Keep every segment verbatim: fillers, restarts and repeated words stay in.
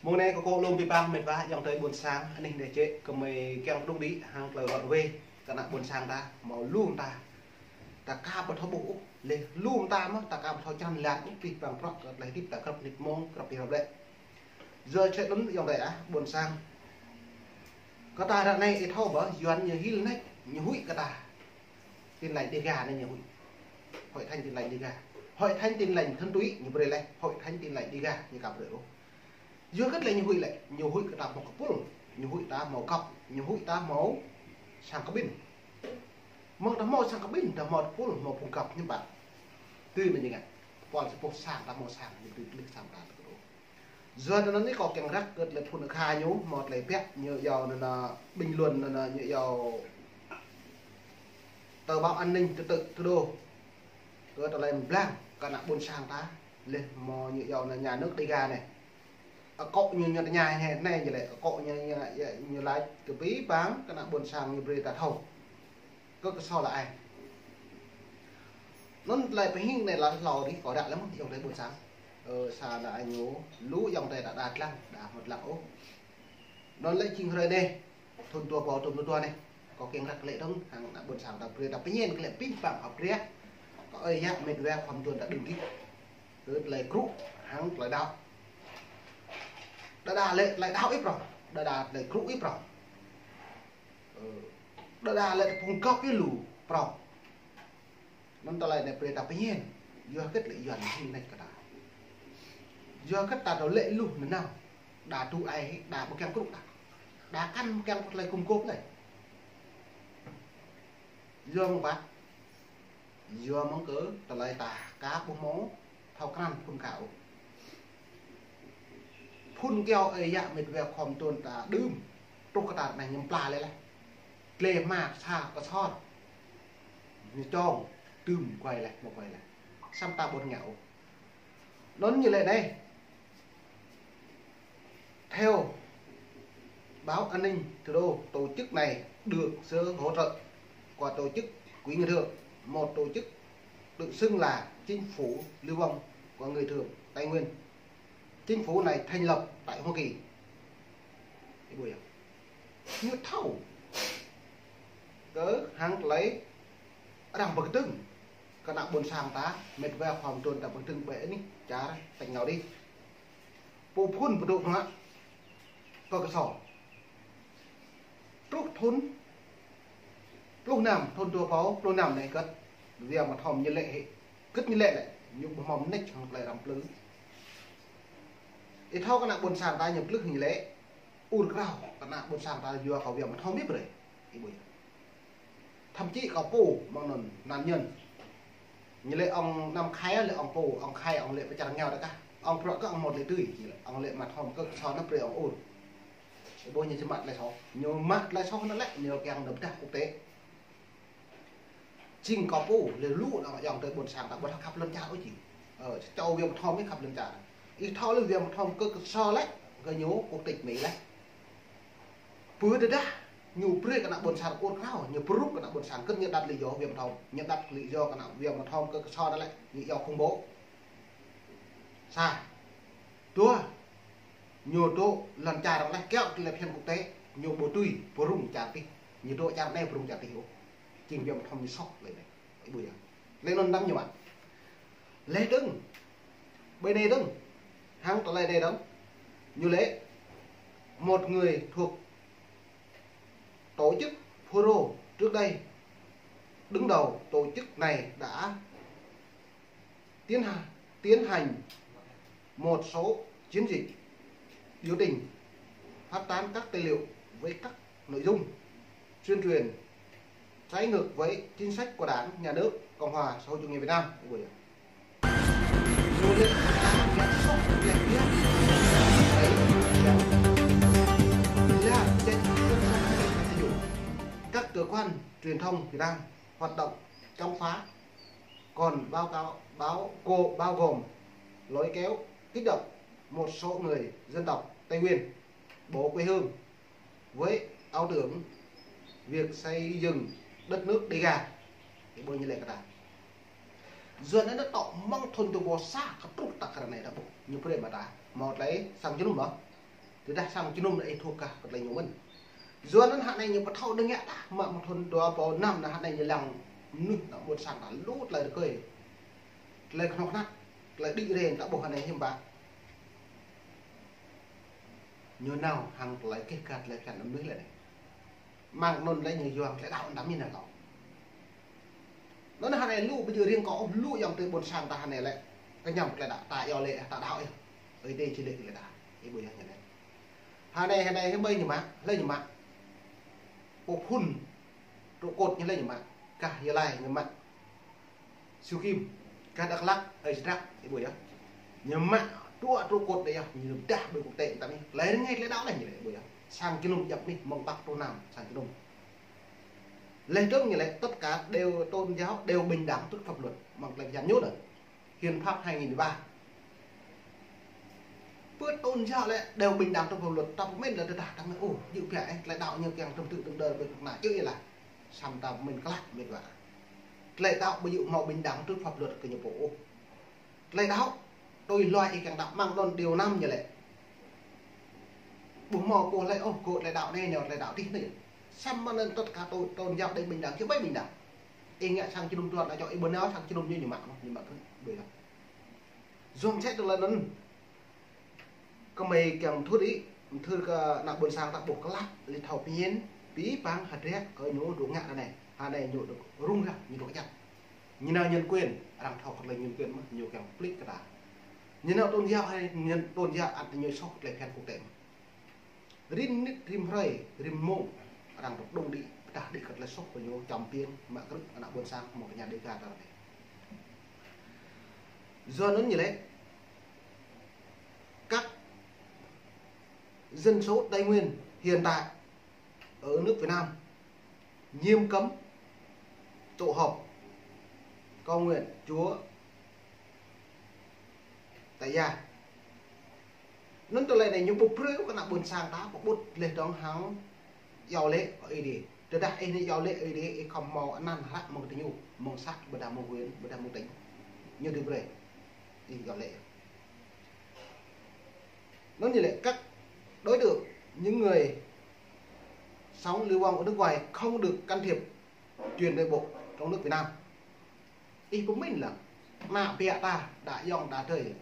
Mông anai kâo kơ lŏm abih bang met wa ayŏng adơi ƀuôn sang, anih anai čĕ kơ mơi kiăng pơdŏng đĭ hăng tơlơi ră ruai kơ ană ƀuôn sang ta, hmâo lu mơta ta aka ƀu thâo ƀuh ôh, lĕ lu mơta mơ̆ ta aka ƀu thâo črăn lan ôh, abih bang prăk kơ tơlơi hơdip ta grăp mơnit mông, grăp abih ră lĕ. Yua čĕ anŭn ayŏng adơi ah, ƀuôn sang. Kơ ta ră anai ih thâo ƀă, Yuan ñu hil nač, ñu huĭ kơ ta. Tin Lành Đêga anai ñu huĭ. Hội Thánh Tin Lành Đêga. Hội Thánh Tin Lành thuần túy ñu brơi laih, Hội Thánh Tin Lành Đêga ñu aka brơi ôh. Yua hơget lĕ ñu huĭ lĕ, ñu huĭ kơ ta hmâo kơpul, ñu huĭ ta hmâo gŏp, ñu huĭ ta hmâo sang kơƀĭn. Mơ̆ng ta hmâo sang kơƀĭn, ta hmâo kơpul, hmâo phung gŏp hiư̆m pă. Tui anŭn ñu ngă, pol sa boh sang ta hmâo sang, ñu tui tơlih sang ta tơkơdô. Yua anŭn anai kâo kiăng răk kơ tơlơi phŭn akha ñu, hmâo tơlơi biă ñu iâu anŭn, bình luận anŭn ñu iâu tờ báo An Ninh trật tự thủ đô. Kơ tơlơi blang kơ ană ƀuôn sang ta, lĕ hmâo ñu iâu anŭn nhà nước Đêga anai. Akŏ ñu ñu tơña hĕ anai jơ̆ lĕ, akŏ ñu ñu ñu laĭ kơ abih bang kơ ană ƀuôn sang ñu brơi ta thâo. Kơ kơsô lă ai. Anŭn tơlơi pơhing anai lă hlâo adih kâo ră lăm ayŏng adơi ƀuôn sang. Ơ, sa ană ñu lu ayŏng adơi đa đa lăng, đa hmâo lăng ôh. Anŭn lĕ jing hrơi anai, thŭn dua rơbâo dua pluh dua anai. Kâo kiăng răk lĕ dơ̆ng hăng ană ƀuôn sang ta brơi ta pơñen kơ lĕ abih bang hơp rĕh. Kơ ơi yă met wa khua mơtuan ta đơ̆ng gih. Kơ tơlơi krŭ hăng tơlơi đaŏ. Đơđa lĕ tơlơi đaŏ ih prŏng, đơđa tơlơi krŭ ih prŏng. Ơ, đơđa lĕ tơpŭng gŏp ih lu prŏng. Anŭn tơlơi anai brơi ta pơñen, yua hơget lĕ Yuan hil nač kơ ta. Yua hơget ta dŏ lĕ lu nanao, đa tŭ ai, đa ƀu kiăng krŭ ta. Đa kăn ƀu kiăng kơ tơlơi gum gôp lĕ. Yua mơ̆ng pă, yua mơ̆ng kơ tơlơi ta aka ƀu hmâo thâo krăn phŭn kơ ôh. Phŭn kơyâo ơi yă met wa khua mơtuan ta đưm, truh kơ ta anai ñu pla lĕ laih. Tlĕ mă sa kơsor. Ñu čong, đưm guai laih, hmâo guai laih. Samơ̆ ta ƀu ngă ôh. Anŭn ñu lĕ anai. Theo báo An ninh Thủ đô, tổ chức này được sự hỗ trợ của tổ chức Quỹ Người Thượng, một tổ chức tự xưng là chính phủ lưu vong của người Thượng Tây Nguyên. Chính phủ này thành lập tại Hoa Kỳ. Ih ƀuh yơh. Ñu thâo. Kơ hăng tơlơi arăng pơkơdơ̆ng kơ ană ƀuôn sang ta, met wa khua mơtuan ta pơkơdơ̆ng ƀơi anih čar tañ ngao adih. Pô phŭn pơdŏ hmua kơ kơsô. Truh thŭn pluh năm, thŭn dua rơbâo pluh năm anai kơ̆t, Wia Mă Thom ñu lĕ hĭ. Kơ̆t ñu lĕ lĕ, ñu ƀu hmâo mơneč hăng tơlơi răm plư. Ih thâo kơ ană ƀuôn sang ta ñu plư ñu lĕ, ur krao kơ ană ƀuôn sang ta yua kơ Wia Mă Thom ih brơi. Ih ƀuh yơh. Thậm chí kơ pô mơ̆ng anŭn nạn nhân. Ñu lĕ ŏng năm khai lĕ ŏng pô, ŏng khai ŏng lĕ pơčar ngeo đa kah. Ŏng prŏ kơ ŏng mơ̆t lĕ tui, ñu lĕ ŏng lĕ Mă Thom kơ kơsô anŭn brơi ŏng ur. Ih ƀuh ñu čơmăt tơlơi soh. Ñu mă tơlơi soh anŭn lĕ, ñu kiăng nao pơdah quốc tế. Jing kơ pô, lĕ lu ană ayŏng adơi ƀuôn sang ta ƀu thâo khăp lŏn čar ôh jing. Ơ, čô Wia Mă Thom ih khăp lŏn čar. Ih thâo lĕ Wia Mă Thom kơ kơsô lĕ, kơ ñu quốc tịch Mỹ lĕ. Pơ tơdah ñu brơi kơ ană ƀuôn sang ur krao, ñu pơrŭng kơ ană ƀuôn sang, kơ̆t ñu đặt lý do Wia Mă Thom, ñu đặt lý do kơ ană Wia Mă Thom kơ kơsô anŭn lĕ, ñu iâu khủng bố. Sa. Dua, ñu dŏ lŏn čar lĕ kiaŏ tơlơi phiăn quốc tế, ñu ƀu tui pơrŭng čar tih, ñu dŏ čar anai pơrŭng čar tih ôh. Jing Wia Mă Thom ñu soh lĕ anai. Ih ƀuh yơh. Lĕ anŭn dăm ñu mă. Lĕ dơ̆ng. Ƀơi anai dơ̆ng. Hăng tơlơi anai dơ̆ng. Ñu lĕ một người thuộc tổ chức FULRO trước đây, đứng đầu tổ chức này đã tiến ha-, tiến hành một số chiến dịch biểu tình, phát tán các tài liệu với các nội dung tuyên truyền trái ngược với chính sách của Đảng, Nhà nước Cộng hòa Xã hội Chủ nghĩa Việt Nam. Ih ƀuh yơh. Các cơ quan truyền thông Việt Nam hoạt động chống phá, còn báo cáo, báo gô-, bao gồm lôi kéo, kích động một số người dân tộc Tây Nguyên bỏ quê hương với ảo tưởng việc xây dựng đất nước Đêga. Ih ƀuh ñu lĕ kơ ta. Yua anŭn tŏ mơ̆ng thŭn dua rơbâo sa kơ truh tơ krăn anai ta ƀuh. Ñu brơi mă ta. Hmâo tơlơi sang jơnum ƀă. Tơdah sang jơnum anai ih thâo kah kơ tơlơi ñu mơ̆n. Yua anŭn hă anai ñu pơthâo đơ̆ng ngă tah, mă mơ̆ng thŭn dua rơbâo năm anai hă anai ñu lăng mơnuih ană ƀôn sang ta lu tơlơi rơkơi. Tơlơi kơnuk kơna, tơlơi đĭ rai ta ƀuh anai hiư̆m pă. Ñu nao hăng tơlơi keh kat tơlơi phiăn mơnuih lĕ anai. Mơ̆ng anŭn lĕ ñu yua tơlơi đaŏ anăm mĭn kâo. Anŭn hă anai lu ƀu djơ̆ riêng kâo, lu ayŏng adơi ƀôn sang ta hă anai lĕ. Kơñăm tơlơi đaŏ, ta iâu laĭ, ta đaŏ yơh. Ơi Adai či laĭ tơlơi ta. Ih ƀuh yơh ñu anai. Hă anai, hă anai, hă ƀơi ñu mă, hlơi ñu mă. Pô phŭn, trụ cột ñu hlơi ñu mă. Gah Gia Lai ñu mă. Siu Kim, gah Dak Lak, ơi Sdrak, ih ƀuh yơh. Ñu mă, tru, trụ cột đơi yơh, ñu dah ƀơi quốc tế ta mĭn. Tơlơi rơngai tơlơi đaŏ lĕ ñu lĕ, ih ƀuh yơh. Sang jơnum djăp anai, mơ̆ng Bắc truh Nam, sang jơnum. Lĕ dơ̆ng ñu lĕ, tất cả đều tôn giáo, đều bình đẳng trước pháp luật, mơ̆ng tơlơi phiăn ñu đơi. Hiến pháp hai nghìn mười ba. Pơ tôn giáo lĕ đều bình đẳng trong pháp luật, ta pơmĭn lĕ tơdah ta mĭn, ô, djơ̆ biă, ơ, tơlơi đaŏ ñu kiăng trật tự đơ̆ng đơ ƀơi kơnuk kơna, djơ̆ yơh lah. Samơ̆ ta pơmĭn klah mĕt wa. Tơlơi đaŏ ƀu djơ̆ hmâo bình đẳng trước pháp luật kơ ñu pô ôh. Tơlơi đaŏ, tui hluai ih kiăng đaŏ mơ̆ng anŭn điều năm ñu lĕ. Ƀu hmâo pô laĭ, ô, kơ tơlơi đaŏ anai, ñu tơlơi đaŏ adih anai. Samơ̆ anŭn tất cả tôn, tôn giáo đều bình đẳng, chứ ƀu bình đẳng. Ih ngă sang jơnum tuan, ta čŏ ih ƀu nao sang jơnum ñu, ñu mă, ñu mă kơ, ƀu yơh. Yua mơ̆ sĕ tơlơi anŭn. Kơmơi kiăng thut đĭ, thut kơ ană ƀôn sang ta ƀuh klă, lĕ thâo pơmĭn, pĭ păng hơdră kơ ñu dŏ ngă ră anai. Hă anai ñu dŏ rŭng răng, ñu dŏ kơjăp. Ñu nao nhân quyền, arăng thâo kơ tơlơi nhân quyền mơ̆n, ñu kiăng plĭt kơ ta. Ñu nao tôn giáo hă, ñu tôn giáo ăt ñu soh tơlơi phiăn quốc tế mơ̆n. Rĭm mơnit, rĭm hrơi, rĭm mông, arăng dŏ đŭng đĭ, pơdah đĭ kơ tơlơi soh kơ ñu, čăm biêng, mă krư̆ ană ƀôn sang, hmâo tơña Đêga ta ră anai. Yua anŭn ñu lĕ, các dân số Tây Nguyên hiện tại ở nước Việt Nam nghiêm cấm tụ họp, cầu nguyện Chúa tại gia. Anŭn tơlơi anai ñu ƀu brơi kơ ană ƀôn sang ta, pơƀut laih dơ̆ng hăng iâu laĭ kơ Ơi Adai. Tơdah ih anai iâu laĭ Ơi Adai, ih khŏm hmâo anăn hră mơ̆ng tơ ñu, mơ̆ng xã, ƀôdah mơ̆ng huyện, ƀôdah mơ̆ng tỉnh. Ñu dưi brơi. Ih iâu laĭ. Anŭn ñu lĕ các đối tượng, những người sống lưu vong ở nước ngoài không được can thiệp chuyện nội bộ trong nước Việt Nam. Ih pơmĭn lăng, ană ƀă ta, đa ayŏng đa adơi.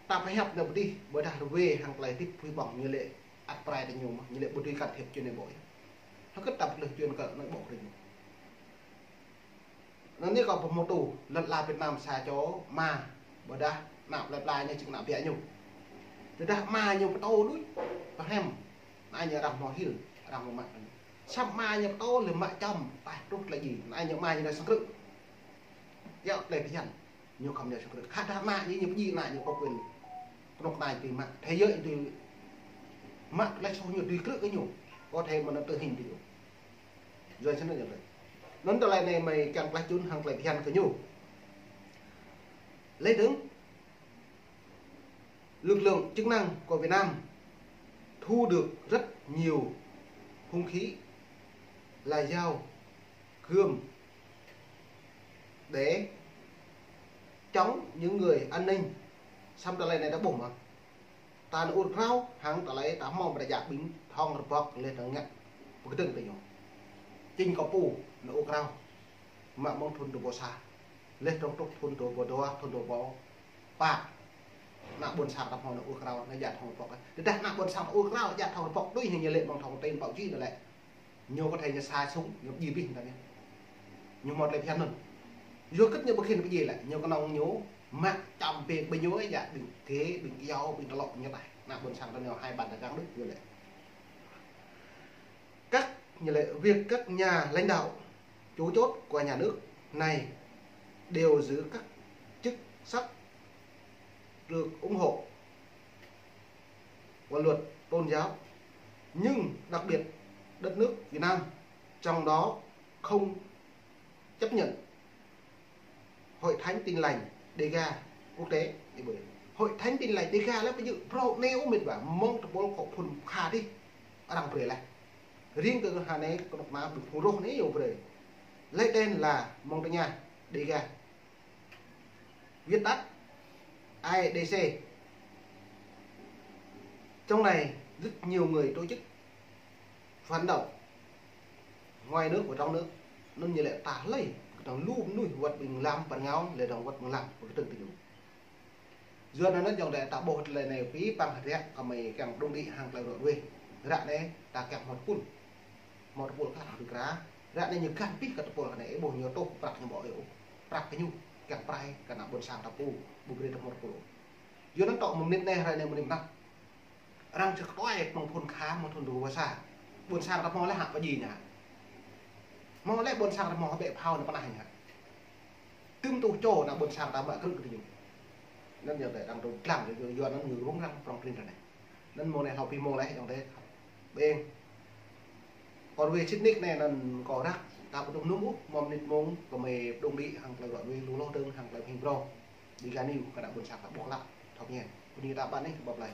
Ta pơhiăp nao pơ adih, ƀôdah rơwe hăng tơlơi hơdip pui ƀơ̆ng ñu lĕ ăt pơrai tơ ñu mơ̆n, ñu lĕ ƀu dưi can thiệp chuyện nội bộ. Hơget ta pơlih chuyện kơ nội bộ tơ ñu. Anŭn anai kâo pơhmutu, lŏn ala Việt Nam sa čô ama, ƀôdah ană plơi pla ñu jing ană ƀă ñu. Tơdah ama ñu pơtô đôč, pơhrăm, ană ñu arăng hmâo hil, arăng hmâo mă. Samơ̆ ama ñu pơtô lĕ mă čăm, taih truh tơlơi djai, ană ñu ama ñu nao sang krư̆. Yua tơlơi phiăn, ñu khŏm nao sang krư̆. Khă dah ama ñu, ñu pơdjai ană ñu có quyền kơnuk kơna ñu dưi mă. Thế giới dưi mă tơlơi soh ñu dưi krư̆ kơ ñu. Có thể mơ̆n tơ hing tơ ñu. Yua anŭn ñu lĕ. Anŭn tơlơi anai mơi kiăng klah čun hăng tơlơi phiăn kơ ñu. Laih dơ̆ng, lực lượng chức năng của Việt Nam thu được rất nhiều hung khí là dao, gươm để chống những người an ninh. Samơ̆ tơlơi anai ta ƀuh mơ̆n. Ta nao ur krao, hăng tơlơi ta hmâo ƀôdah djă ƀing thŏng rơbŏk laih dơ̆ng ngă pơkơdơ̆ng tơ ñu. Jing kâo pô nao ur krao, mă mơ̆ng thŭn dua rơbâo sa. Laih dơ̆ng truh thŭn dua rơbâo dua, thŭn dua rơbâo pă. Ană ƀôn sang ta hmâo nao ur krao, nao djă thŏng rơbŏk. Tơdah ană ƀôn sang ta ur krao, djă thŏng rơbŏk tui hăng ñu lĕ mơ̆ng thông tin báo chí anŭn lĕ. Ñu có thể ñu sa súng, ñu pơdjai abih ta anai. Ñu hmâo tơlơi phiăn anŭn. Yua hơget ñu ƀu khĭn pơdjai lĕ, ñu kơnơ̆ng ñu mă čăm biêng ƀing ñu, yua ƀing ghê, ƀing iâu, ƀing tơlŏ ñu taih. Ană ƀôn sang ta ñu hai bàn tay trắng đôč ñu lĕ. Các, như lẽ việc các nhà lãnh đạo chủ chốt của nhà nước này đều giữ các chức sắc được ủng hộ của luật tôn giáo, nhưng đặc biệt đất nước Việt Nam trong đó không chấp nhận Hội Thánh Tin Lành Đêga quốc tế. Hội Thánh Tin Lành Đêga lĕ ƀu djơ̆ phrâo anai ôh mĕt wa, mơ̆ng tơpul kơ phŭn pha dih arăng brơi laih. Riêng kơ hơnai kơnuk kơna ƀing phung rŏh anai yơh brơi. Lấy tên là mơ̆ng tơña Đêga. Viết tắt A E D C. Trong này rất nhiều người tổ chức phản động ngoài nước và trong nước. Anŭn ñu lĕ ta hlơi, kơnơ̆ng lu mơnuih wơ̆t ƀing lăm pơ ngao, lĕ dong wơ̆t ƀing lăm, pơ kơtơ̆ng tơñu. Yua anŭn yơh jŏng dêh ta ƀuh tơlơi anai pĭ păng hơdră kơ mơi kiăng pơđŭng đĭ hăng tơlơi ră ruai. Ră anai ta kiăng hmâo tơpul. Hmâo tơpul kơ hơdră. Ră anai ñu găn pĭ kơ tơpul kơ anai, ƀuh ñu tŏ prăk ñu ƀu ơi ôh. Prăk kơ ñu, kiăng pơrai kơ ană ƀôn sang ta pô, ƀu brơi ta hmâo tơpul ôh. Yua anŭn tŏ mơnit anai, hrơi anai mơnit mơnăk. Arăng čơkơtuai mơ̆ng phŭn kha, mơ̆ng thŭn dua rơbâo sa. Ƀôn sang ta hmâo lĕ hă pơjing ñu hă? Hmâo lĕ ƀôn sang ta hmâo hơbĕ phao anŭn pơnah ñu hă? Tơm tuh čô ană ƀôn sang ta mă krư̆ kơ tơñu. Anŭn yơh dêh arăng dŏ dlăng, yua anŭn ñu rŭng răng prŏng prin ră anai. Anŭn mông anai hlâo pĭ mông lĕ yŏng dêh. Ƀing. Kơ ruai sĭt nik anai anŭn kâo răk, ta ƀu tŭ mơnŭm ôh, mơnit mông, kơ mơi pơđŭng đĭ hăng tơlơi ră ruai lu hloh dơ̆ng hăng tơlơi hing brŏng. Đi gah anai kơ ană ƀôn sang ta ƀuh klă, thâo ñen. Bơni ta ƀăn anai kơ ƀap lai.